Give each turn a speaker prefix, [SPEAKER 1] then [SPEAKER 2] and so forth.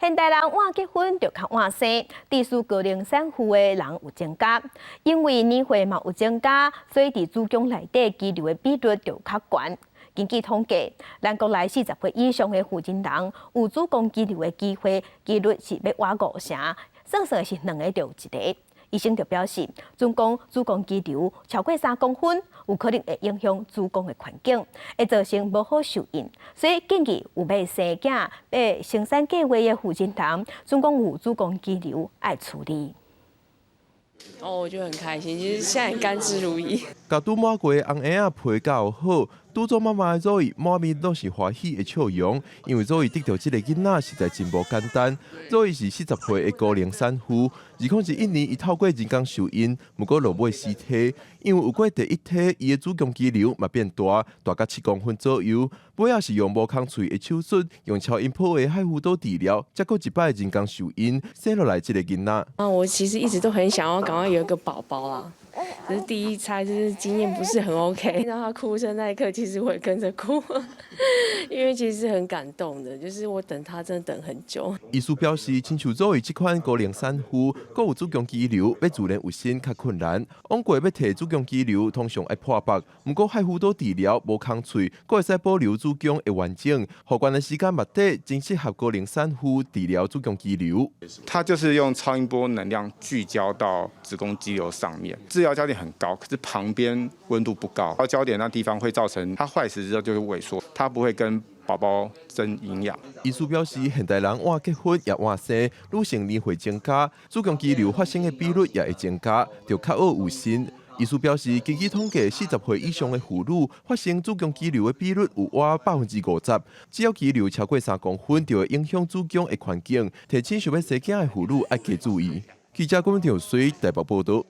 [SPEAKER 1] 現代人晚結婚就較晚生，致使高齡產婦的人有增加，因為年歲嘛有增加，所以佇子宮內底肌瘤的比率就較懸。根據統計，咱國內40歲以上的婦人人有子宮肌瘤的機會，幾率是欲倚五成，算算是兩個就一個。醫生就表示，準講子宮肌瘤超過3公分，有可能會影響子宮的環境，會造成無好受孕。所以建議有欲生囝、欲生產計劃的婦人人，準講有子宮肌瘤愛處理。
[SPEAKER 2] 哦，我就很開心，其實現在甘之如飴。
[SPEAKER 3] 共拄滿月的紅嬰仔陪較好，拄做媽媽的 Zoe 滿面攏是歡喜的笑容，因為 Zoe 得著這个囡仔實在真無簡單。Zoe 是40歲的高齡產婦，2011年伊透過人工受孕，毋過落尾死胎，因為有過第一胎，伊的子宮肌瘤嘛變大，大甲7公分左右。尾仔是用無空喙的手術，用超音波的海扶刀治療，才閣一擺人工受孕，生落來這个囡仔。
[SPEAKER 2] 啊，我其實一直都很想要趕快有一個寶寶啦。只是第一胎就是經驗不是很 OK，聽到他哭聲那一刻，其實我也跟着哭，因為其實很感動的，就是我等他真的等很久。
[SPEAKER 3] 醫師表示，親像 Zoe 這款高齡產婦，閣有子宮肌瘤，欲自然妊娠較困難。往過欲提子宮肌瘤，通常愛破腹，毋過海扶刀治療無空喙，閣會使保留子宮的完整，復原的時間嘛短，真適合高齡產婦治療子宮肌瘤。
[SPEAKER 4] 它就是用超音波能量聚焦到子宮肌瘤上面，治療焦點很高，可是旁邊溫度不高，焦點那地方會造成它壞死之後就會萎縮，它不會跟寶寶爭營養。
[SPEAKER 3] 醫師表示，現代人晚結婚也晚生，女性年歲增加，子宮肌瘤發生的比率也會增加，著較愛有心。醫師表示，根據統計，40歲以上的婦女發生子宮肌瘤的比率有倚50%。只要肌瘤超過3公分，就會影響子宮的環境。提醒想欲生囝的婦女愛加注意。記者郭文條水台北報道。